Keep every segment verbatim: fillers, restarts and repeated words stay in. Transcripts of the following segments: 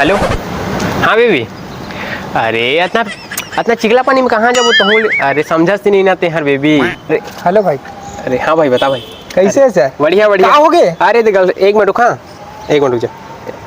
Hello. हाँ baby. अरे अतना, अतना चिखला पानी में कहाँ जाबो तहूँ ले? अरे समझस नहीं ना ते हर बेबी। अरे, हेलो भाई। अरे हाँ भाई, बता भाई। कैसे है सर? बढ़िया बढ़िया। का हो गे? अरे देख, एक मिनट रुक, हाँ, एक मिनट रुक जा।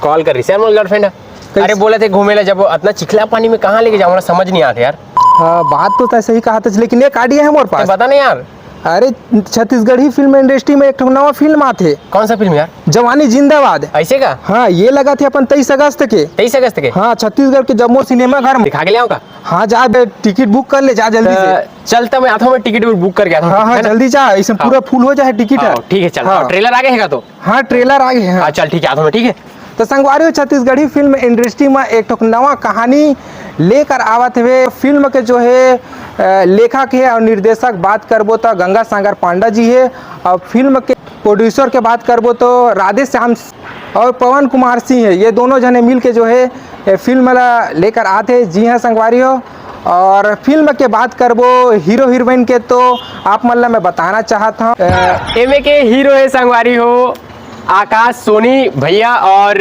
कॉल कर रही सर, मोर गर्लफ्रेंड है। कैसे? अरे बोला थे घूमे ला जाबो, अतना चिखला पानी में कहाँ लेके जाऊँ, समझ नहीं आते यार। हाँ, बात तो तय सही कहा था, लेकिन एक आइडिया है मोर ते पास। बता ना यार। अरे, छत्तीसगढ़ी फिल्म इंडस्ट्री में एक ठो नवा फिल्म आथे। कौन सा फिल्म यार? जवानी जिंदाबाद। ऐसे का? हाँ, ये लगा थे अपन तेईस अगस्त के। तेईस अगस्त के? हाँ, छत्तीसगढ़ के जम्मो सिनेमा घर में। दिखा के ले आऊँ का? हाँ, जा बे, टिकट बुक कर ले, जा जल्दी से। तो चलता मैं आता हूँ, मैं टिकट बुक करके आता हूँ, हाँ, हाँ, है ना? जल्दी जा, ऐसे हाँ। पूरा फुल हो जाए टिकट हाँ, है। ठीक है, चलता हूँ। हाँ। ट्रेलर आ गए है का तो? हाँ, ट्रेलर आ गए हैं। हाँ, चल ठीक है, आता हूँ मैं, ठीक है। तो संगवारी हो, छत्तीसगढ़ी फिल्म इंडस्ट्री में एक ठो नवा कहानी लेकर आवत हवे। फिल्म के जो है, अ, लेखक है और निर्देशक बात करबो तो गंगा सागर पांडा जी है, और फिल्म के प्रोड्यूसर के बात करबो तो राधे श्याम और पवन कुमार सिंह है। ये दोनों जने मिल के जो है, ये फिल्म ला लेकर आते। जी हाँ संगवारी हो, और फिल्म के बात करबो हीरो हीरोइन के, तो आप मन ला मैं बताना चाहत हूँ, अ, एमे के हीरो है संगवारी हो आकाश सोनी भैया और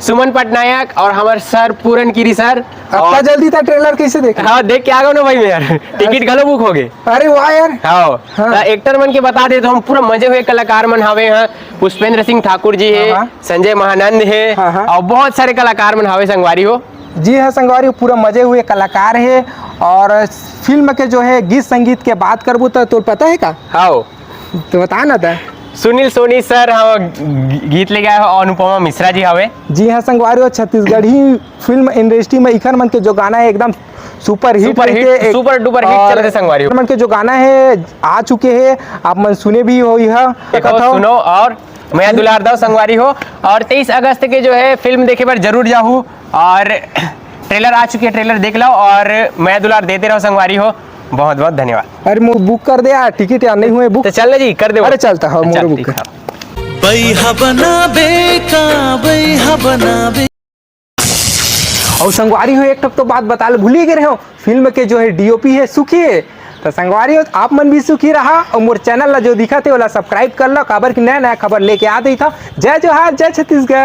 सुमन पटनायक और हमार सर पूरन गिरी सर। अतना और जल्दी था ट्रेलर कैसे देखे? हाँ, देख के आ गयो ना भाई मैं यार। टिकट घलो बुक हो गए। अरे वाह यार। हाँ। हाँ। तो एक्टर मन के बता दे तो हम पूरा मजे हुए, कलाकार मन हावे हैं, पुष्पेंद्र सिंह ठाकुर जी है, हाँ, हाँ। संजय महानंद है हाँ, हाँ। और बहुत सारे कलाकार मन हावे संगवारी हो। जी हाँ संगवारी हो, पूरा मजे हुए कलाकार है। और फिल्म के जो है गीत संगीत के बात करबो तो तोर पता है का? हाँ। तो बता ना ता। सुनील सोनी सर, हाँ, गी-, गीत लेके आए हो, अनुपमा मिश्रा जी हवे। जी हाँ संगवारी हो, छत्तीसगढ़ी फिल्म इंडस्ट्री में इखर मन के जो गाना है एकदम सुपर हिट सुपर हिट, रहिथे, एक सुपर डुपर हिट और चलथे संगवारी हो। मन के जो गाना है आ चुके हैं, आप मन सुने भी हो यह देखो, कथा हो। सुनो और मया दुलार दव संगवारी हो। और तेईस अगस्त के जो है फिल्म देखे बर जरूर जाहू और ट्रेलर आ चुके हैं, ट्रेलर देख लो और मया दुलार देते रहो संगवारी हो। बहुत बहुत धन्यवाद। अरे मोर बुक कर दे यार, टिकट यार नहीं हुए बुक। तो चल ना जी, कर दे। अरे चलता, हाँ, मोर चल, बुक ठीक कर। है। बई हबना बे का, बई हबना बे। और संगवारी हो, एक ठक तो बात बता ले, भूल ही गए हो, फिल्म के जो है डीओपी है सुखी है। तो संगवारी हो, आप मन भी सुखी रहा और मोर चैनल ला जो दिखा थे ओला सब्सक्राइब कर लो, काबर कि नया नया खबर लेके आ देता। जय जोहार, जय छत्तीसगढ़।